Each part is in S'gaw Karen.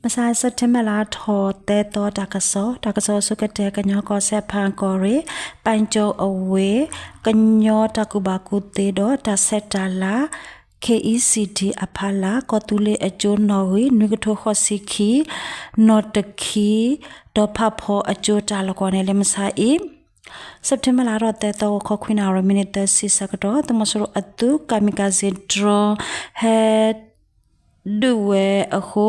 မဆါ စဲးပထ့ဘၢၣ်လါထီၣ်သၢသီ တၢ်ကစီၣ်, တၢ်ကစီၣ်အဆိကတၢၢ် ကညီကီၢ်စဲၣ် ဖၣ်ကီၢ်ရ့ၣ် ပၣ်ကၠိအဝ့ၢ် ကညီတၢ်ကူၣ်ဘၣ်ကူၣ်သ့ဒီးတၢ်ဆဲးတၢ်လၤ ခ့ၣ်အံၣ်စံၣ်ဒံၣ် အဖီလာ် ကီၢ်သူလ့ၤအကၠိနီၣ်ဂံၢ် နွံကထိဃိးဆံခံ နီၣ်တခံ ဒီးဖးဖီအကၠိတၢ်လီၢ်ကဝီၤန့ၣ် လၢမဆါအံၤ စဲးပထ့ဘၢၣ်လါထီၣ်သၢသီ ဂီၤခီခွံနၣ်ရံၣ် မံးနံးသၢဆံဆၢကတီၢ် သုးမီၤစိရိၤအသုး kamikaze drone ဟဲ ဒုးဝဲအဃိ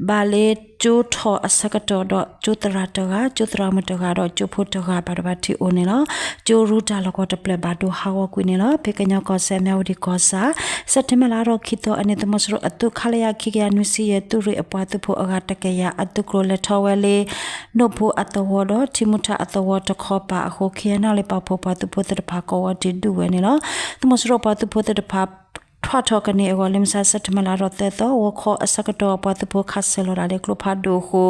ဘၣ်လ့ကၠိထီၣ်အဆၢကတီၢ်ဒီး ကၠိသရၣ်တဂၤ, ကၠိသရၣ်မုၣ်တဂၤဒီး ကၠိဖိတဂၤ ဘၣ်ဒိဘၣ်ထံးအိၣ်န့ၣ်လီၤ. ကၠိရူတၢ်လီၢ်ကဝီၤတဖျၢၣ် ဘၣ်ဒိဟးဂီၤကွံာ်န့ၣ်လီၤ. ဖဲကညီကီၢ်စဲၣ် မၠၣ်ဝတံၣ်ကီၢ်ဆၣ် စဲးပထ့ဘၢၣ်လါထီၣ်ခံသီအနံၤ သုးမီၤစိရိၤအသုး ခလရ ခံကယၤနွံဆံယဲၢ် သုးရ့ၣ်အပှၤသုးဖိအဂၤတကယၤ အသုးကျိၤလဲၤထီၣ်ဝဲလၢ နိၣ်ဖိအသဝီဒီး ထံမူထၣ်အသဝီတခီပၤအဃိ ခ့ၣ်အဲၣ်နၣ်လ့ၣ် ပာ်ဖှိၣ်ပှၤသုးဖိသ့ၣ်တဖၣ် ကီၢ်ဝီတံၢ်ဒုးဝဲန့ၣ်လီၤ. သုးမီၤစိရိၤပှၤသုးဖိသ့ၣ်တဖၣ် ထွဲထီၣ်ကန့ၢ်အဂီၢ် လၢမဆါ စဲးပထ့ဘၢၣ်လါထီၣ်သၢသီ ဂီၤခီအဆၢကတီၢ် ပှၤသုးဖိခးဆၢလီၤဒၣ်လၢကျိဖးဒိၣ်အဃိ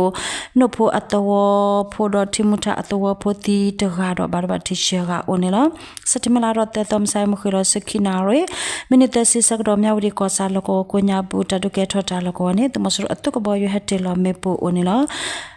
နိၣ်ဖိအသဝီဖိဒီး ထံမူထၣ်အသဝီဖိသံတဂၤဒီး ဘၣ်ဒိဘၣ်ထံးယဲၢ်ဂၤအိၣ်န့ၣ်လီၤ. စဲးပထ့ဘၢၣ်လါထီၣ်သၢသီ မုၢ်ဆါအံၤ မုၢ်ဃ့ၢ်လီၤဆူခံနၣ်ရံၣ် မံးနံးသၢဆံဆၢကတီၢ် မၠၣ်ဝတံၣ်ကီၢ်ဆၣ် လီၢ်ကဝီၤကိးညါပူၤ တၢ်ဒုးကဲထီၣ်တၢ်လီၢ်ကဝီၤန့ၣ် သုးမီၤစိရိၤအသုးကဘီယူၤ ဟဲတ့ၢ်လီၤမ့ၣ်ပိၢ်အိၣ်န့ၣ်လီၤ.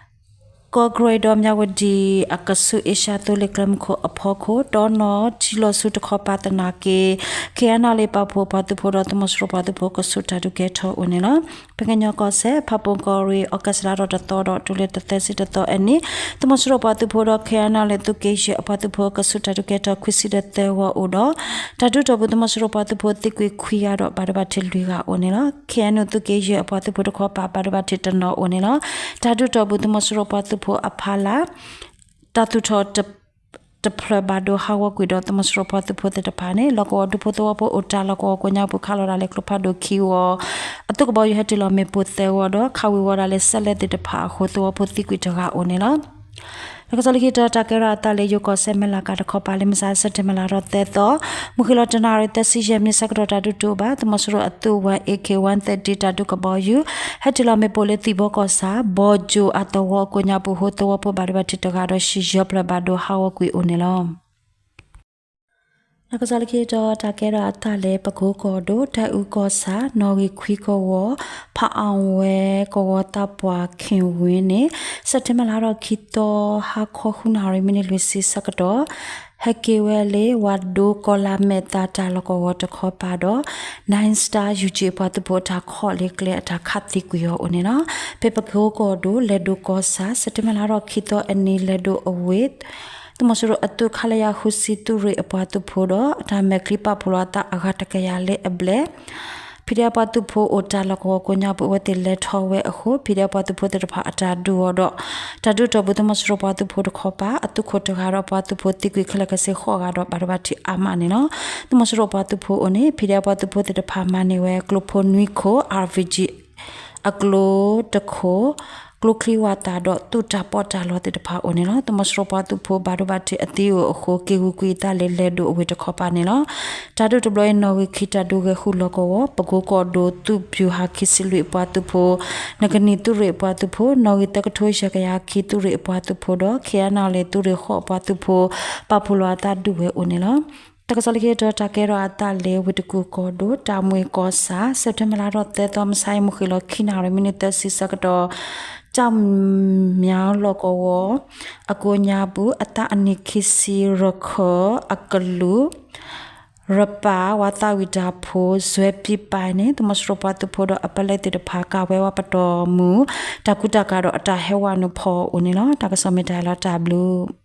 ကီၢ်ကရ့ၣ်ဒီးမၠၣ်ဝတံၣ် အကဆူးအ့ရှါသိလ့ၣ်ကျဲမုၢ်ခိၣ်အဖီခိၣ် တီနီၣ်ထံလီၤဆူတခီပၤသနာ်က့ ခ့ၣ်အဲၣ်နၣ်လ့ၣ် ပာ်ဖှိၣ်ပှၤသုးဖိဒီး သုးမီၤစိရိၤပှၤသုးဖိ ကဆူးတၢ်ဒုးကဲထီၣ်အိၣ်န့ၣ်လီၤ. ဖဲကညီကီၢ်စဲၣ် ဖၣ်ပူၣ်ကီၢ်ရ့ၣ် အီကူးစ်လါထီၣ်တသီဒီး တုၤလၢတသၢဆံတသီအနံၤ သုးမီၤစိရိၤပှၤသုးဖိဒီး ခ့ၣ်အဲၣ်နၣ်လ့ၣ် သုးက့ယဲၢ်အပှၤသုးဖိ ကဆူးတၢ်ဒုးကဲထီၣ် ခွံဆံဒီးသၢဂီၤအိၣ်ဒီး တၢ်ဒုးတီၢ်ပူၤ သုးမီၤစိရိၤပှၤသုးဖိသံကွံာ်ခွံဂၤဒီး ဘၣ်ဒိဘၣ်ထံးလွံၢ်ဂၤအိၣ်န့ၣ်လီၤ. ခ့ၣ်အဲၣ်နူၣ် သုးက့ယဲၢ်အပှၤသုးဖိတခီပၤ ဘၣ်ဒိဘၣ်ထံးတနီၤအိၣ်န့ၣ်လီၤ. တၢ်ဒုးတီၢ်ပူၤ သုးမီၤစိရိၤပှၤသုးဖိအဖီလာ် တၢ်သူၣ်ထီၣ်တဖျၢၣ်ဘၣ်ဒိဟးဂီၤကွံာ်ဒီး သုးမီၤစိရိၤပှၤသုးဖိသ့ၣ်တဖၣ်န့ၣ် လီၢ်ကဝီၤဒူဖိသဝီဖိအိၣ်တၢ်လီၢ်ကဝီၤကိးညါပူၤ ခးလီၤဒၣ်လၢကျိဖးဒိၣ်ခံဂီၤ အသုးကဘီယူၤဟဲတ့ၢ်လီၤမ့ၣ်ပိၢ်သၢဂီၤဒီး ခးဝံၤဝီၤဒၣ်လၢစဲးလဲးသ့ၣ်တဖၣ်အဃိ သဝီဖိသံကွံာ်တဂၤအိၣ်န့ၣ်လီၤ. တၢ်ကစီၣ်လၢခံတီၤ တၢ်ကဲထီၣ်အသးလၢယိၤကီၢ်စဲၣ် မဲၢ်လးကးတခီပၤ လၢမဆါ စဲးပထ့ဘၢၣ်လါထီၣ်သၢသီ မုၢ်ဃ့ၢ်လီၤတနၣ်ရံၣ်သၢဆံယဲၢ်မံးနံးဆၢကတီၢ် တၢ်ဒုးတအိၣ်ဘၣ် သုးမီၤစိရိၤအသုး one AK one thirty တၢ်ဒုးကဘီယူၤ ဟဲတ့ၢ်လီၤမ့ၣ်ပိၢ်လၢသံၣ်ဘီကီၢ်ဆၣ် ဘီကၠိအသဝီကိးညါပူၤအဃိ သဝီဖိဘၣ်ဒိဘၣ်ထံးတဂၤဒီး ဟံၣ်ယဲၢ်ဖျၢၣ်ဘၣ်ဒိဟးဂီၤကွံာ်အိၣ်န့ၣ်လီၤ. တၢ်ကစီၣ်လၢခံတီၤ တၢ်ကဲထီၣ်အသးလၢပကိကီၢ်ဒိၣ် တၢ်အုၣ်ကီၢ်ဆၣ် နီၣ်ဂံၢ်ခွံကဝီၤ ဖးအီဝဲကဝီၤသးပှၢ်ခ့ၣ်ဝ့န့ၣ် စဲးပထ့ဘၢၣ်လါထီၣ်ခံသီ ဟါခီဃုနၣ်ရံၣ် မံးနံးလွံၢ်ဆံဆၢကတီၢ် ဟဲက့ၤဝဲလၢ ဝၤဒိကီၤလၤမဲာ်သၣ်တၢ်လီၢ်ကဝီၤတခီပၤဒီး Nine Star UG အပှၤသုးဖိအတၢ်ခိးလ့ကျဲအတၢ်ခးသံကွံာ်အီၤအိၣ်န့ၣ်လီၤ. ဖဲပကိကီၢ်ဒိၣ် လဲၤဒိၣ်ကီၢ်ဆၣ် စဲးပထ့ဘၢၣ်လါထီၣ်ခံသီအနံၤ လဲၤဒိၣ်အဝ့ၢ် သုးမီၤစိရိၤအသုး ခလရ ဃုဆံ သုးရ့ၣ်အပှၤသုးဖိဒီး အတၢ်မဲာ်ချံပာ်ဖှိၣ်လီၤအသးအဂၤတကယၤလၢအဘျဲၣ် ဖံးဒဲးအပှၤသုးဖိအိၣ်တၢ်လီၢ်ကဝီၤကိးညါပူၤ အဝဲသ့ၣ်လဲၤထီၣ်ဝဲအဃိ ဖံးဒဲးအပှၤသုးဖိသ့ၣ်တဖၣ်အတၢ်ဒုးအီၤဒီး တၢ်ဒုးတီၢ်ပူၤ သုးမီၤစိရိၤပှၤသုးဖိတခီပၤ အသုးခိၣ်တဂၤဒီးပှၤသုးဖိသံကွံာ်ခဲလၢာ်ခဲဆ့ဃိးဂၤဒီး ဘၣ်ဒိဘၣ်ထံးအါမးန့ၣ်လီၤ. သုးမီၤစိရိၤပှၤသုးဖိအိၣ်န့ၣ် ဖံးဒဲးအပှၤသုးဖိသ့ၣ်တဖၣ်မၤန့ၢ်ဝဲ ကျိဖိနွံခိၣ် RPG အကျိတခိၣ် ကျိချံဝးသးဒီး သုးတၢ်ပီးတၢ်လီသ့ၣ်တဖၣ်အိၣ်န့ၣ်လီၤ. သုးမီၤစိရိၤပှၤသုးဖိဘၣ်ဒိဘၣ်ထံးအသံအိၣ်အဃိ က့ၤဂုာ်ကွံာ်အသးလၢလဲၤဒိၣ်အဝ့ၢ်တခီပၤန့ၣ်လီၤ. တၢ်ဒုးတဘျီအံၤ နီၣ်ဂံၢ်ခံတၢ်ဒုးဂဲၤဃုာ်လီၢ်ကဝီၤ ပကိကီၢ်ဒိၣ် သုးဗျူဟာခံဆံလွံၢ်အပှၤသုးဖိ နကနံၣ်သုးရ့ၣ်အပှၤသုးဖိ နီၣ်ဂံၢ်သၢကထိယဲၢ်ကယၤခံသုးရ့ၣ်အပှၤသုးဖိဒီး ခ့ၣ်အဲၣ်နၣ်လ့ၣ်သုးရ့ၣ်ဃိးအပှၤသုးဖိ ပာ်ဖှိၣ်လီၤအသးဒုးဝဲအိၣ်န့ၣ်လီၤ. တၢ်ကစီၣ်လၢခံတီၤ တၢ်ကဲထီၣ်အသးလၢဝ့ၢ်တကူၣ်ကီၢ်ဒိၣ် တၢ်မွ့ၢ်ကီၢ်ဆၣ် စဲးပထ့ဘၢၣ်လါထီၣ်သၢသီ မုၢ်ဆါအံၤ မုၢ်ဃ့ၢ်လီၤခံနၣ်ရံၣ် မံးနံးသၢဆံဆၢကတီၢ် ကၠီၣ်မၠါလီၢ်ကဝီၤ အကိးညါပူၤ အသးအနံၣ်ခံဆံ ရခၢၣ်အကလူး ရပၢ် ဝၤသးဝံၣ်တၢ်ဖိ စွဲပံပၢၢ်န့ၣ် သုးမီၤစိရိၤပှၤသုးဖိဒီးအပလဲသ့ၣ်တဖၣ် ကၤဝဲဝဲပတီၢ်မုၢ် တၢ်ကူတၢ်ကၤဒီးအတၢ်ဟဲဝဲနုာ်ဖီအီၤအိၣ်န့ၣ်လီၤ. တၢ်ကစီၣ်မ့ၢ်တၢ်အံၤလီၤ တၢ်ဘျုး